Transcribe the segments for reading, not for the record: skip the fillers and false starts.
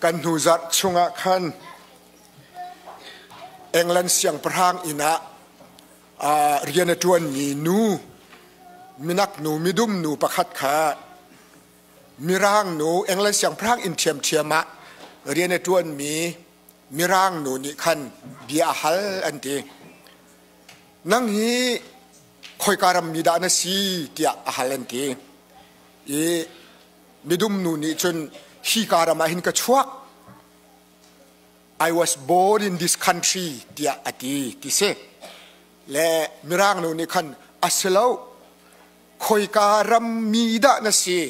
Kan hnu zarh chungah khan England siangpahrang inn ah rian a ṭuanmi nu minak nu midum nu pakhat kha Mirang nu England siangpahrang inn ṭhiamṭhiam ah rian a ṭuanmi Mirang nu nih khan bia a hal an ti. Nang hi khoika rammi dah na si tiah a hal an ti. I midum nu nih cun hi ka ram ah hin ka chuak. I was born in this country tiah a ti ti si. Le Mirang nu nih khan a si lo. Khoika rammi dah na si?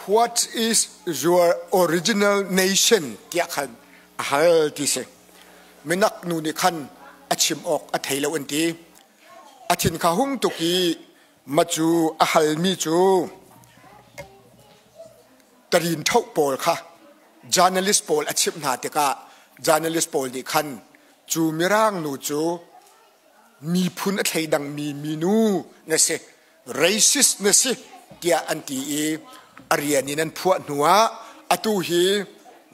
What is your original nation tiah khan a hal ti si. Minak nu nih khan a chim awk a thei lo an ti. A thin kha hung tuk i macu a halmi cu tarin tho pawl kha journalist pawl a chimh hna tikah journalist pawl nih khan cu mirang nu cu miphun a thleidangmi minu na si racist na si tiah an ti i a rian in an phuah hnuah atu hi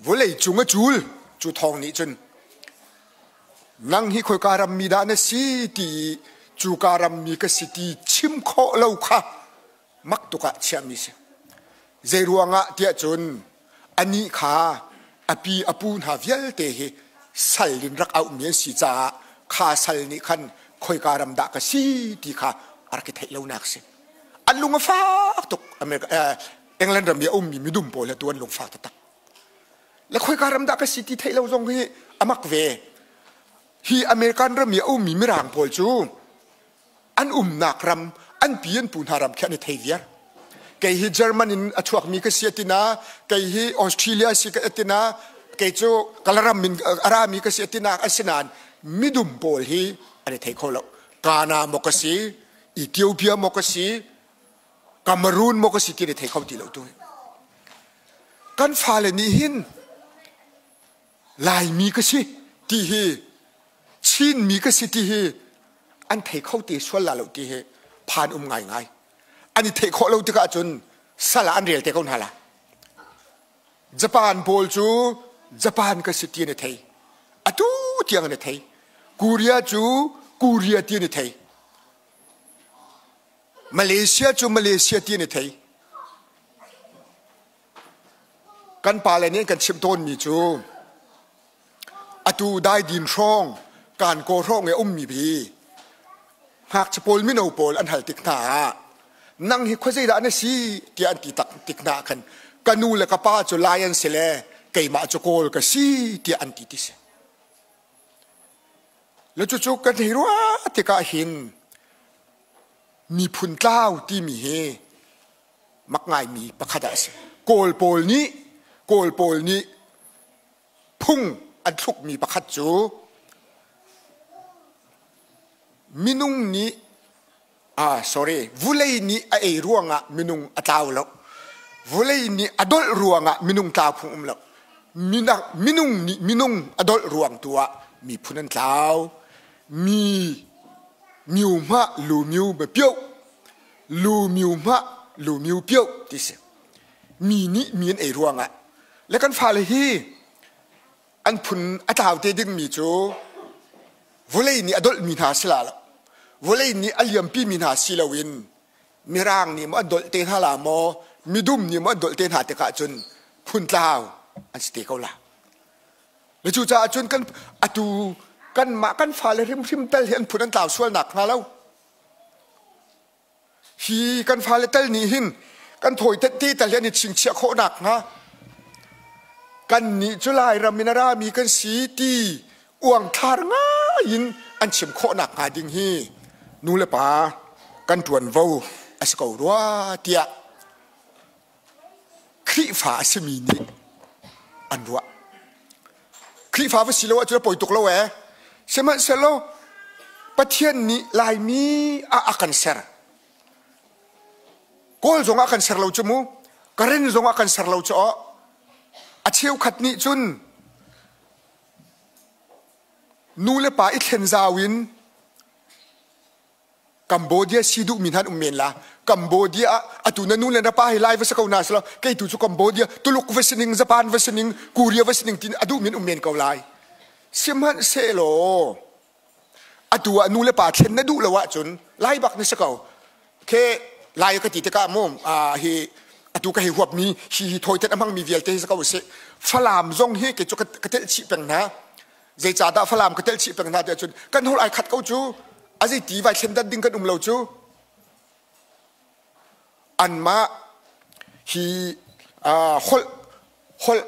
vawlei cung a cul cu thawng nih cun nang hi khoika rammi dah na si ti i cuka rammi ka si ti chim khawh lo kha mak tuk ah chiahmi si. Zei ruangah tiah cun anih kha a pi a pu hna vialte hi sal in rak auhmi an si caah kha sal nih khan khoika ram dah ka si ti kha a rak i theih lonak si. An lung a fak tuk. America, England ram i a ummi midum pawl he tu an lungfak taktak. Le khoika ram dah ka si ti theih lo zong hi a mak ve. Hi American ram i a ummi mirang pawl cu an umnak ram an pi an pu hna ram khi an i thei viar. Kei hi German in a chuakmi ka si atina, kei hi Australia si ka atina, kei cu Kalaram in a rami ka si atina asinain midum pawl hi an i thei kho lo. Ghana maw ka si, Ethiopia maw ka si, Cameroon maw ka si ti an i thei kho ti lo tu. Kan fale nih hin Laimi ka si ti hi Chinmi ka si ti hi an thei kho te sual la lo ti hi phan um ngaingai. An i theih khawh lo tikah cun sal ah an rel te ko hna la. Japan pawl cu Japan ka si ti an i thei. Atu tiang an i thei. Korea cu Korea ti an i thei. Malaysia cu Malaysia ti an i thei. Kan pale nih an kan chimh tawnmi cu atu daidin hrawng kankaw hrawng i a ummi hi ngakchia pawl mino pawl an hal tik hna ah nang hi khuazei dah na si tiah an ti tak tik hna ah khan ka nu le ka pa cu Lai an si le keimah cu Kawl ka si tiah an ti ti si. Le cucu kan hei ruah tikah hin miphun tlau timi hi mak ngaimi pakhat ah a si. Kawl pawl nih Kawl pawl nih phung an thlukmi pakhat cu minung nih ah sorry vulei nih a ei ruangah minung a tlau lo vulei nih a dolh ruangah minung tlau phung um lo minung nih minung a dolh ruang tu ah miphun an tlau mi miu hmah lu miu ba pioh lu miu hmah lu miu pioh ti si mi nih mi an ei ruangah le kan fale hi an phun a tlau te dingmi cu vawlei nih a dolhmi hna si la lo vawlei nih a liampi mi hna si loin mirang nih maw an dolh te hna la maw midum nih maw an dolh te hna tikah cun phun tlau an si te ko la le cucaah cun kan atu kanmah kan fale hrimhrim tal hi an phun an tlau sual nak hnga lo Hi kan fale tal nih hin kan thawi tette tal hi an i chingchiah khawh nakhnga kannih cu Lairam in a rami kan si ti uangthlar ngai in an chim khawh nakhnga ding hi nu le pa kan ṭuanvo a si ko rua tiah Khrihfa a simi nih an ruah. Khrihfa va si lo ahcun a poi tuk lo ee. Sihmanhsehlaw Pathian nih Laimi ah a kan ser. Kawl zong ah kan ser lo cu mu. Karen zong ah kan ser lo cu aw. A cheukhat nih cun nu le pa i thlen zau in. Cambodia si duhmi hna an um men la. Cambodia ah atu na nu le na pa hi Lai va si ko hna selaw kei tu cu Cambodia, Tuluk va si ning, Japan va si ning, Korea va si ning tin a duhmi an um men ko lai. Sihmanhsehlaw atu ah nu le pa thlen na duh lo ahcun Lai bak na si ko. Khe Lai ka ti tikah mu hi atu ka hei huapmi hi hi thawitet a hmangmi vialte hi si ko usih. Falam zong hi kei cu ka telh chih peng hna. Zeicahdah Falam ka telh chih peng hna tiah cun kan holh ai khat ko cu. A zei ti vai thlen dan ding kan um lo cu. Anmah hi holh holh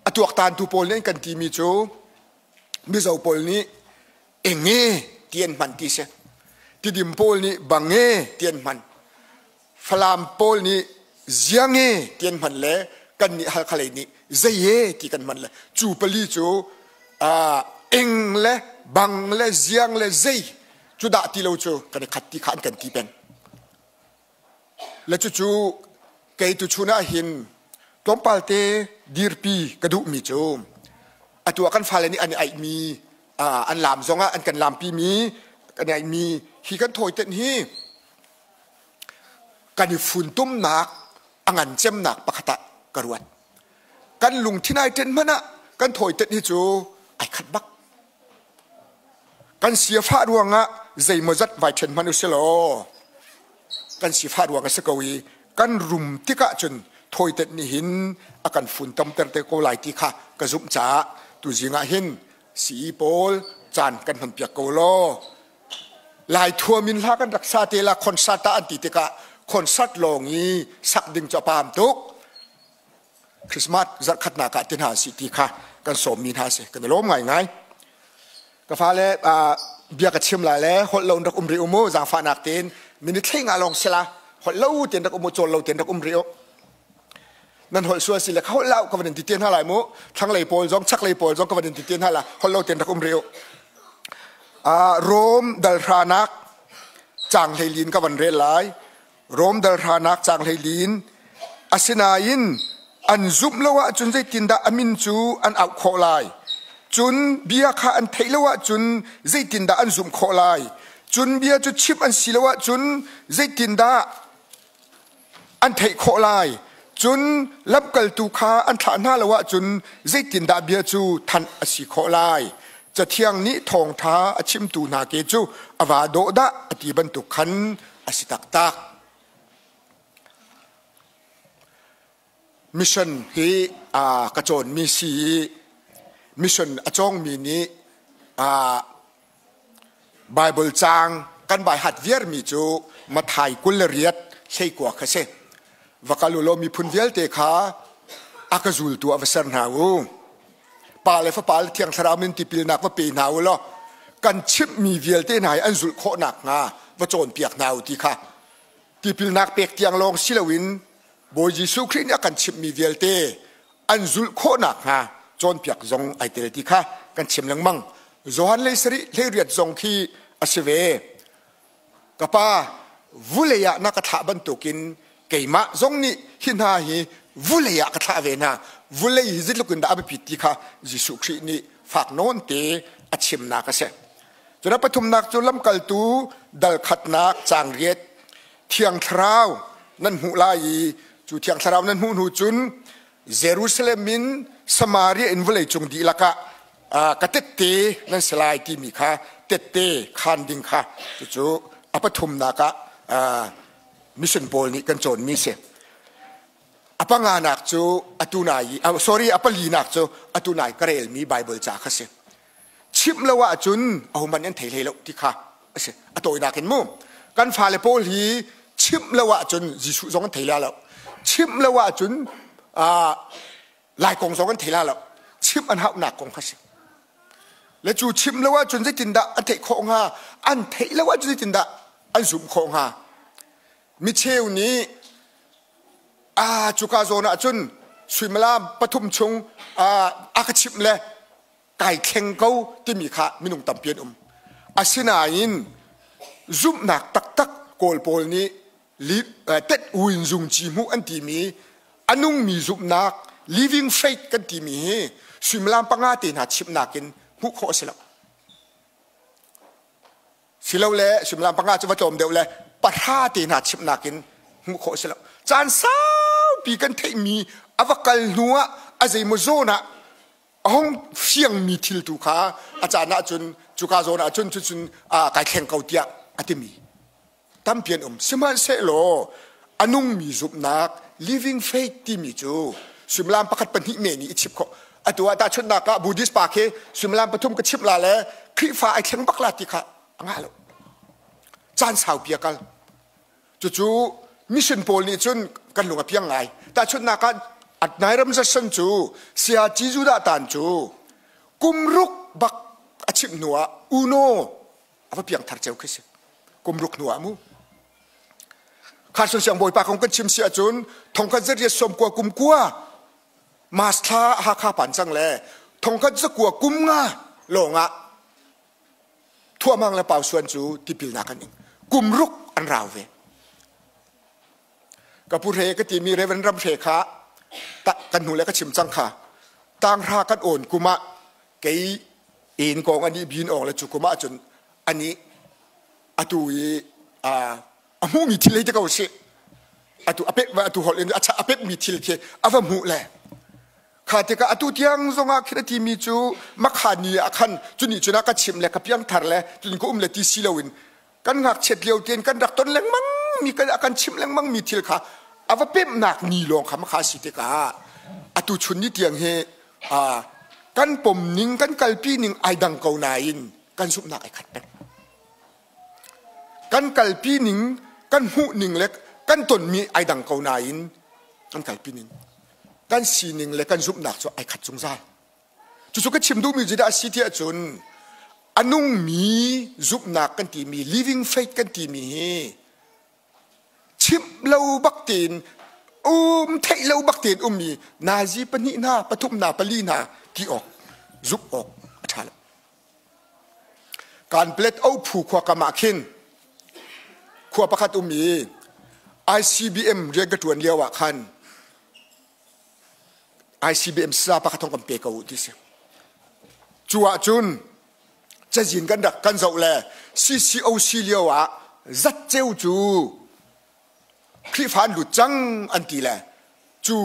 a tuaktantu pawl nih an kan timi cu Mizo pawl nih enge ti an hman ti si. Tidim pawl nih bange ti an hman. Falam pawl nih ziange ti an hman le kan nih Halkha lei nih zeie ti kan hman le cu pali cu eng le bang le ziang le zei cu dah ti lo cu kan i khat ti kha an kan ti peng. Le cucu kei tuchun ah hin tlawmpal te dirpi ka duhmi cu atu ah kan fale nih an i aihmi an laam zongah an kan laampi mi kan i aihmi hi kan thawitenh hi kan i funtumnak a ngan cemnak pakhat ah ka ruat. Kan lungthin ai ṭen hmanh ah kan thawitenh hi cu ai khat bak. Kan sifah ruangah zeimawzat vai ṭhen hmanh u silaw kan sifah ruang a si ko i kan rum tikah cun thawitenh nih hin a kan funtomter te ko lai ti kha ka zumh caah tuzing ah hin sii pawl caan kan hmanpiak ko law Lai thuam in hla kan rak sa te la concert ah an ti tikah concert lawng i sak ding cu a paam tuk. Christmas zarhkhatnak ah ti hna si ti kha kan sawmmi hna si kan i lawm ngaingai. Ka fale bia ka chim lai le holh lo in rak um rih u mu zaangfahnak tein minute thlei nga lawng sila holh lo tein rak um u cawl lo tein rak um rih u. Nan holh sual si le ka holh lau ka van in ti te hna lai mu thlanglei pawl zong chaklei pawl zong ka van in ti te hna la holh lo tein rak um rih u. Rom dalhranak caang hleilin ka van rel lai. Rom dalhranak caang hleilin asinain an zumh lo ahcun zeitindah a min cu an auh khawh lai? Cun bia kha an theih lo ahcun zeitindah an zumh khawh lai? Cun bia cu chimh an si lo ahcun zeitindah an theih khawh lai? Cun lamkaltu kha an thlah hna lo ahcun zeitindah bia cu thanh a si khawh lai? Cathiang nih thawngṭha a chimtu hna ke cu a vaa dawh dah a ti bantuk khan a si taktak. Mission hi ka cawnmi si i mission a cawngmi nih Baibal caang kan bai hat viarmi cu Matthai 28 hleikua kha si. Va kal u law miphun vialte kha a ka zultu ah va ser hna u. Pa le Fapa le Thiang Thlarau min tipilnak va pe hna u law kan chimhmi vialte hna hi an zulh khawh nakhnga va cawnpiak hna u ti kha tipilnak pek tiang lawng si loin Bawi Jesuh Khrih nih a kan chimhmi vialte an zulh khawh nakhnga cawnpiak zong ai tel ti kha kan chim lengmang. Johan lei sarih hleiriat zong khi a si ve. Ka pa, vulei ah na ka thlah bantukin keimah zong nih hi hna hi vulei ah ka thlah ve hna. Vulei hi zeitluk in dah a biapit ti kha Jesuh Khrih nih fak nawn te a chimnak a si. Cun a pathumnak cu lamkaltu dal khatnak caang riat Thiang Thlarau nan hmuh lai i cu Thiang Thlarau nan hmuh hnu cun Jerusalem in Samaria in vawleicung dihlak ah ka tette nan si lai timi kha tette khaan ding kha cucu a pathumnak ah mission pawl nih kan cawnmi si. A panganak cu atu nai sorry a palinak cu atu nai ka relmi Bible ca kha si. Chimh lo ahcun ahohmanh an thei hlei lo ti kha a si. A tawinak in mu. Kan fale pawl hi chimh lo ahcun Jesuh zong an thei la lo. Chimh lo ahcun Lai kong zong an thei la lo. Chimh an hauhnak kong kha si. Le cu chimh lo ahcun zeitindah an theih khawh hnga? An theih lo ahcun zeitindah an zumh khawh hnga? Micheu nih a cuka zawn ahcun suimilam pathum chung a ka chimh le kai thleng ko timi kha minung tampi an um. Asinain zumhnak taktak Kawl pawl nih tet uin zungci hmuh an timi a nungmi zumhnak living faith kan timi hi suimilam panga te hna chimhnak in hmuh khawh a si lo. Silole suimilam panga cu va tlawm deuh le pahra te hna chimhnak in hmuh khawh si lo. Caan saupi kan theihmi a va kal hnu ah a zeimaw zawn ah a hung fiangmi thil tu kha a caan ahcun cuka zawn ahcun cucun kai thleng ko tiah a timi tampi an um. Sihmanhsehlaw a nungmi zumhnak living faith timi cu suimilam pakhat pahnih men i chip khawh. Atu ah tahchunhnak ah Buddhist pa khi suimilam pathum ka chimh la le Khrihfa ai thleng bak la ti kha a ngah lo. Caan saupi a kal. Cucu mission pawl nih cun kan lung a piang ngai. Tahchunhnak ah Adnairam Jackson cu Saya Judah tan cu kum ruk bak a chimh hnu ah UNO a va piang thar ceu khi si. Kum ruk hnu ah mu. Kharson siang bawipa kong kan chim si ahcun thongkhat zariat sawm kua kum kua mas thla Hakha pan cang le thongkhat zakua kum nga lawngah Thuamang le Pausuan cu tipilnak an ing. Kum ruk an rau ve. Ka pu hre ka timi Reverend Ram Hre kha kan hnu le ka chim cang kha tanghra kan awn kum ah kei en kong ani bin ong le cu kum ah cun ani atu i a hmuhmi thil hei ti ko sih atu a pek atu holh in a pekmi thil khi a va hmuh le kha tikah atu tiang zongah khin a timi cu makha ni ah khan cuni cun ka chim le ka piangthar le cun ka um le ti si loin kan ngakchiat lio tein kan rak ton lengmang mi kan kan chim lengmang mi thil kha a va pemnak ni lawng kha makha si tikah atu chun ni tiang hi kan pom ning kan kalpi ning ai dang ko nain kan zumhnak ai khat peng. Kan kalpi ning kan hmuh ning le kan tonmi ai dang ko nain kan kalpi ning kan sining le kan zumhnak cu ai khat zungzal. Cucu ka chim duhmi cu dah a si tiah cun a nungmi zumhnak kan timi living faith kan timi hi chimh lo bak tein um theih lo bak tein ummi nazi pahnih hna pathum hna pali hna ti awk zumh awk a ṭha lo. Kanplet Ophu khua kam ah khin khua pakhat um i ICBM rian ka ṭuan lio ah khan ICBM sa pakhat thong kan pe ko ti si. Cu ahcun cazin kan rak kan zoh le CCOC lio ah zatceu cu Khrihfa an lut cang an ti le cu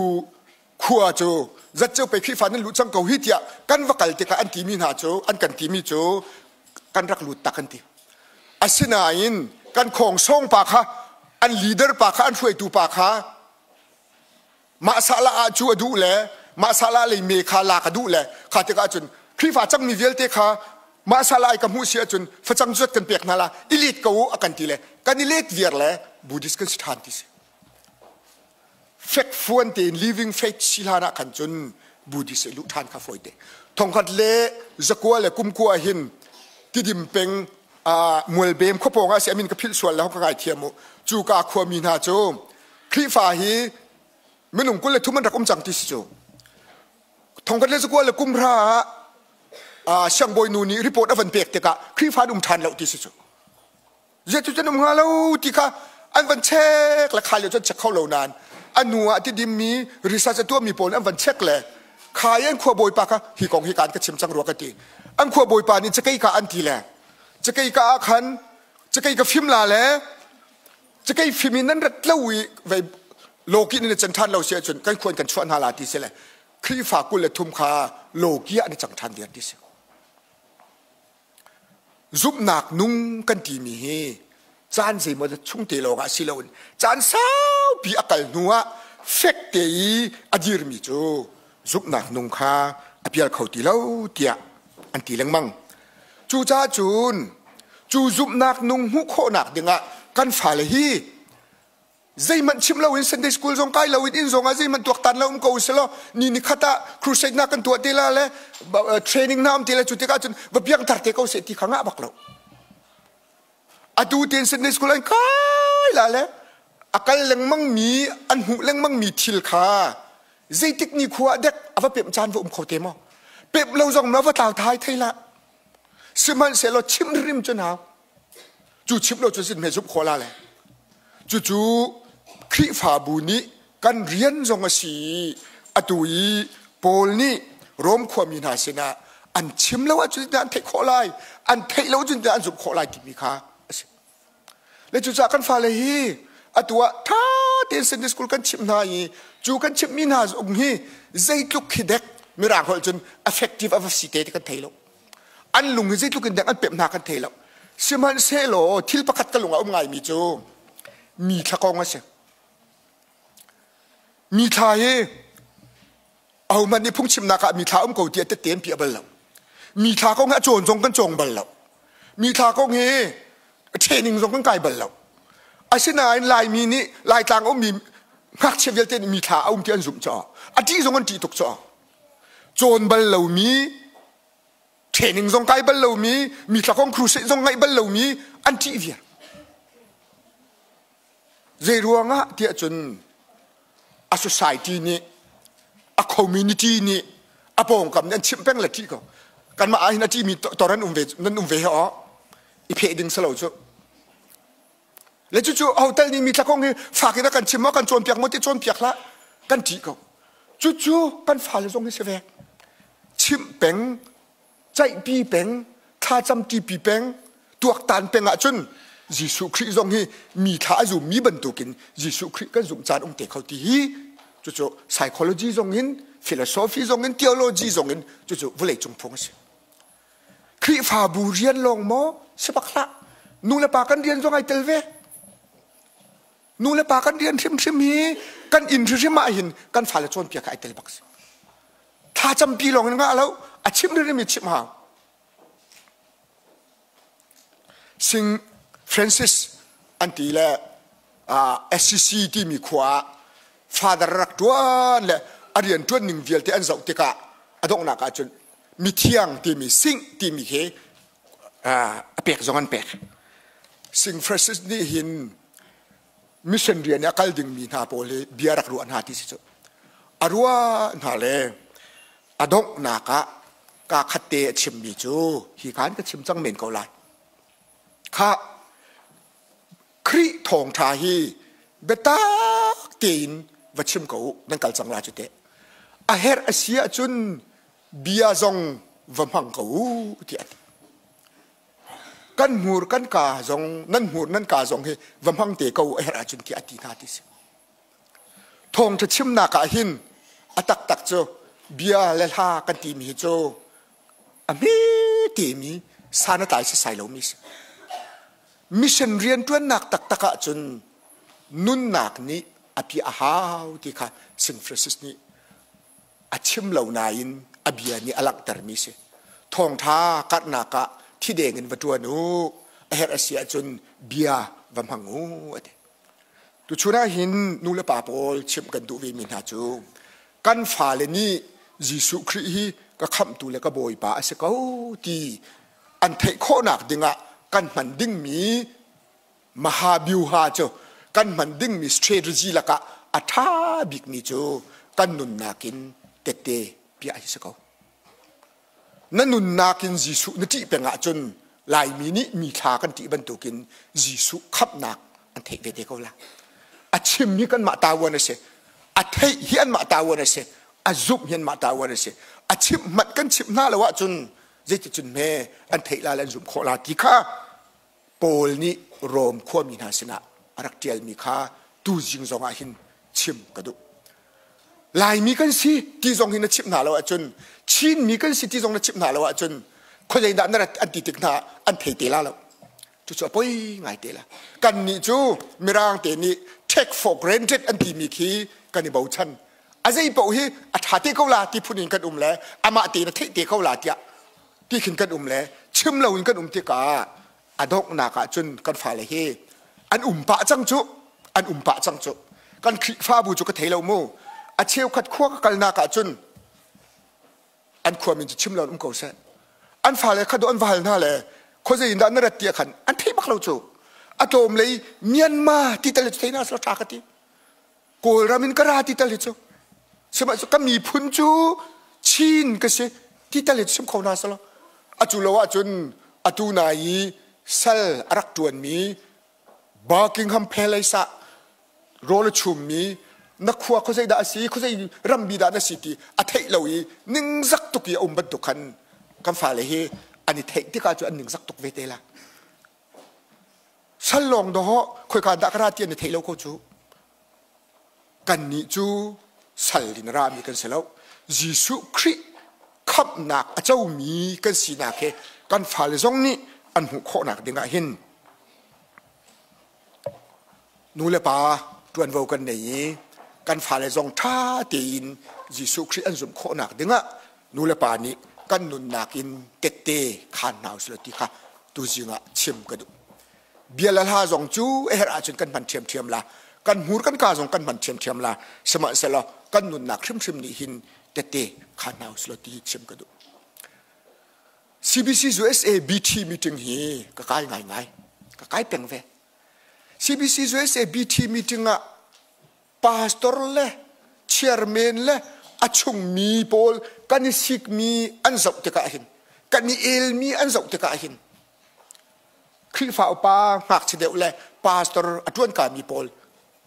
khua cu zatceu pei Khrihfa nan lut cang ko hi tiah kan va kal tikah an timi hna cu an kan timi cu kan rak lut tak an ti. Asinain kan khawng sawng pa kha an leader pa kha an hruaitu pa kha mah sahlah ah cu a duh le mah sahlah lei me kha lak a duh le kha tikah cun Khrihfa cangmi vialte kha mah sahlah ai ka hmuh si ahcun facang zuat kan pek hna la i let ko u a kan ti le kan i let viar le Buddhist kan si ṭhan ti si. Fekfuan tein living faith si hlan ah khan cun Buddhist i luh ṭhan kha fawi te. Thongkhat le zakua le kumkua hin Tidim peng Mualbem khuapawng ah si amin ka philh sual le ka ngai thiam u. Cu ka khuami hna cu Khrihfa hi minung 23 an rak um cang ti si cu. Thongkhat le zakua le kum hra ah siangbawi nu nih report a van pek tikah Khrihfa an um ṭhan lo ti si cu. Zeicu um hnga lo ti kha an van check le kha lio cun check kho lo nain a hnu ah tidim mi research a tuahmi pawl an van check le kha i an khua bawipa kha hi kong hi kaan ka chim cang rua ka ti. An khua bawipa nih cakei ka an ti le cakei ka ah khan cakei ka fim la le cakei fim in nan rat lo i vei lawki in can ṭhan lo si ahcun kan khua in kan chuah hna la ti si le Khrihfa 23 kha lawki ah an i cang ṭhan viar ti si. Zumhnak nung kan timi hi caan zeimaw chung te lawngah si loin caan saupi a kal hnu ah fek te i a dirmi cu zumhnak nung kha a pial kho ti lo tiah an ti lengmang. Cucaah cun cu zumhnak nung hmuh khawhnak dingah kan fale hi zeihmanh chim loin Sunday school zong kai loin inn zong ah zeihmanh tuaktan lo um ko selaw ni ni khat ah crusade na kan tuah te la le training na um te la cu tikah cun va piang thar te ko seh ti kha ngah bak lo. Atu ten Sunday school an kai la le a kal lengmang mi an hmuh lengmang mi thil kha zeitik ni khua dek a va pem caan va um kho te maw pem lo zong na va tlau thai thei la sihmanhsehlaw chim rim cu hau cu chim lo cu sin hme zumh khawh la le cucu Khrihfabu nih kan rian zong a si i atu i Paul nih Rom khuami hna sinah an chim lo ahcun an theih khawh lai an theih lo cun an zumh khawh lai timi kha. Le cucaah kan fale hi atu ah ṭha tein Sunday school kan chimh hna i cu kan chimhmi hna zong hi zeitluk khi dek mirang holh cun effective a va si te ti kan thei lo. An lung hi zeitluk in dek an pemh hna kan thei lo. Sihmanhsehlaw thil pakhat ka lung ah um ngaimi cu mi thla kong a si. Mi thla hi ahohmanh nih phungchimnak ah mithla um ko tiah tette an piah bal lo. Mithla kong hi a cawn zong kan cawng bal lo. Mithla kong hi training zong kan kai bal lo. Asinain Laimi nih Laitlang ummi ngakchia vialte nih mithla a um ti an zumh caah a ṭih zong an ṭih tuk caah cawn bal lomi training zong kai bal lomi mithla kong crusade zong ngaih bal lomi an ṭih viar. Zei ruangah tiah cun a society nih a community nih a pawngkam nih an chimh peng le ṭih ko. Kanmah ah hin a ṭihmi tor an um ve nan um ve he aw i pheh ding si lo cu. Le cucu hotel nih mi thla kong hi fak in a kan chim maw kan cawnpiak maw ti cawnpiak hlah kan ṭih ko. Cucu kan fale zong hi si ve. Chimh peng ceihpi peng, thlacam ṭipi peng, tuaktan peng ahcun Jesuh Khrih zong hi mi thla a zummi bantukin Jesuh Khrih kan zumh caan um te kho ti hi cucu psychology zong in philosophy zong in theology zong in cucu vawlei cung phung a si. Khrihfabu rian lawng maw si bak hlah. Nu le pa kan rian zong ai tel ve. Nu le pa kan rian hrimhrim hi kan inn hrimhrim ah hin kan fale cawnpiak ai tel bak si. Thlacampi lawng in ngah lo, a chimh hrimhrim i chimh hau. Sing Francis an ti le uh, SCC timi khua ah father rak ṭuan le a rian ṭuan ning vialte an zoh tikah a donghnak ahcun mithiang timi sing timi khi a pek zong an pek. Sing Francis nih hin mission rian i a kal dingmi hna pawl hi bia rak ruah hna ti si cu. A ruah hna le a donghnak ah kaa khat te a chimmi cu hi khan ka chim cang men ko lai. Kha Khrih thawngṭha hi biatak tein va chim ko u nan kal cang la cu teh. A herh a si ahcun bia zong va hmang ko u tiah a ti. Kan hmur kan ka zong nan hmur nan ka zong hi va hmang te ko a herh ahcun tiah a ti hna ti si. Thawngṭha chimnak ah hin a taktak cu bia le hla kan timi hi cu a hme temi san a tlai sasai lomi si. Mission rianṭuannak taktak ahcun nunnak nih a piah a hau ti kha St. Francis nih a chim lo nain a bia nih a langhtermi si. Thawngṭha karhnak ah thideng in va ṭuan u, a herh a si ahcun bia va hmang u a ti. Tuchun ah hin nu le pa pawl chimh kan duh vemi hna cu kan fale nih Jesuh Khrih hi ka khamhtu le ka Bawipa a si ko ti an theih khawhnak dingah kan hman dingmi Mahabyuha cu kan hman dingmi strategy lakah a ṭha bikmi cu kan nunnak in tette piah hi si ko. Na nunnak in Jesuh na ṭih peng ahcun Laimi nih mi thla kan ṭih bantukin Jesuh khamhnak an theih ve te ko la. A chim hi kanmah tavuan a si. A theih hi anmah tavuan a si. A zumh hi anmah tavuan a si. A chimh hmanh kan chimh hna lo ahcun zeiticun hme an theih la le an zumh khawh la ti kha Paul nih Rom khuami hna sinah a rak ṭialmi kha tuzing zongah hin chim ka duh. Laimi kan si ti zong hi na chimh hna lo ahcun Chinmi kan si ti zong na chimh hna lo ahcun khuazei dah na rat an ti tik hna an thei te la lo. Cucu a poi ngai te la. Kannih cu Mirang te nih take for granted an timi khi kan i bochan. A zei paoh hi a ṭha te ko la ti phun in kan um le amah tein a theih te ko la tiah ti khin kan um le chim loin kan um tikah a donghnak ah cun kan fale hi an um pah cang cu an um pah cang cu kan Khrihfabu cu ka thei lo mu a cheukhat khua ka kalnak ah cun an khua min cu chim lo um ko seh an fale kha do an va hal hna le khuazei in dah na rat tiah khan an thei bak lo cu a tlawm lei Myanmar ti tal cu thei na slo tha ka ti Kawlram in ka ra ti tal hi cu sihmanhsehlaw ka miphun cu Chin ka si ti tal hi chim kho hna selaw atu lo ahcun atu nai i sal a rak ṭuanmi Buckingham Palace ah rawl a chummi na khua khuazei dah a si khuazei rammi dah na si ti a theih lo i ningzak tuk i a um bantuk khan kan fale hi an i theih tikah cu an ningzak tuk ve te la. Sal lawng dawh khoika dah ka ra ti an i theih lo ko cu. Kannih cu sal in rami kan si lo. Jesuh Khrih khamhnak a comi kan sinak he kan fale zong nih an hmuh khawhnak dingah hin nu le pa ṭuanvo kan nei i kan fale zong ṭha tein Jesuh Khrih an zumh khawhnak dingah nu le pa nih kan nunnak in tette khaan hna usih ti kha tuzing ah chim ka duh. Bia le hla zong cu a herh ahcun kan hman ṭhiamṭhiam la. Kan hmur kan kaa zong kan hman ṭhiamṭhiam la. Sihmanhsehlaw kan nunnak hrimhrim nih hin tette khaan hna usih ti chim ka duh. CBC USA BT meeting hi ka kai ngaingai. Ka kai peng ve. CBC USA BT meeting ah pastor le chairman le a chungmi pawl kan i sikmi an zoh tikah hin kan i elmi an zoh tikah hin Khrihfa upa ngakchia deuh le pastor a ṭuankami pawl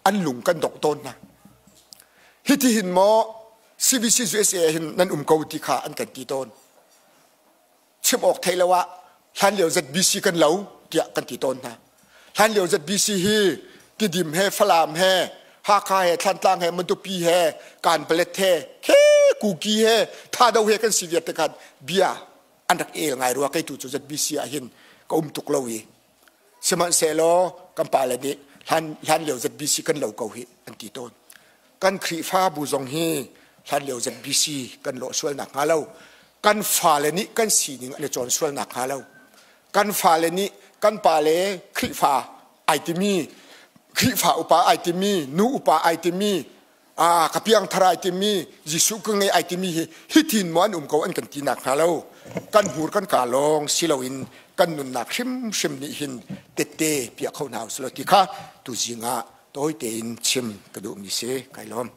an lung kan dongh tawn hna. Hiti hin maw CBC USA hin nan um ko ti kha an kan ti tawn. Chim awk thei lo ah hlanlio ZBC kan lo tiah kan ti tawn hna. Hlanlio ZBC hi Tidim he Falam he Hakha he Thlantlang he Matupi he Kanpalet he he Kuki he Thado he kan si viar te khan bia an rak el ngai rua kei tu cu ZBC ah hin ka um tuk lo i sihmanhsehlaw kan pale nih hlan hlan lio ZBC kan lo ko hi an ti tawn. Kan Khrihfabu zong hi hlan lio ZBC kan lawh sual nak hnga lo kan fale nih kan sining an i cawn sual nak hnga lo kan fale nih kan pale Khrihfa ai timi Khrihfa upa ai timi nu upa ai timi a ka piangthar ai timi Jesuh ka ngei ai timi hi hitin maw an um ko an kan ti nak hnga lo kan hmur kan ka lawng si loin kan nunnak hrimhrim nih hin tette piah kho hna usih ti kha tuzing ah tawi tein chim ka duhmi si kai lawm.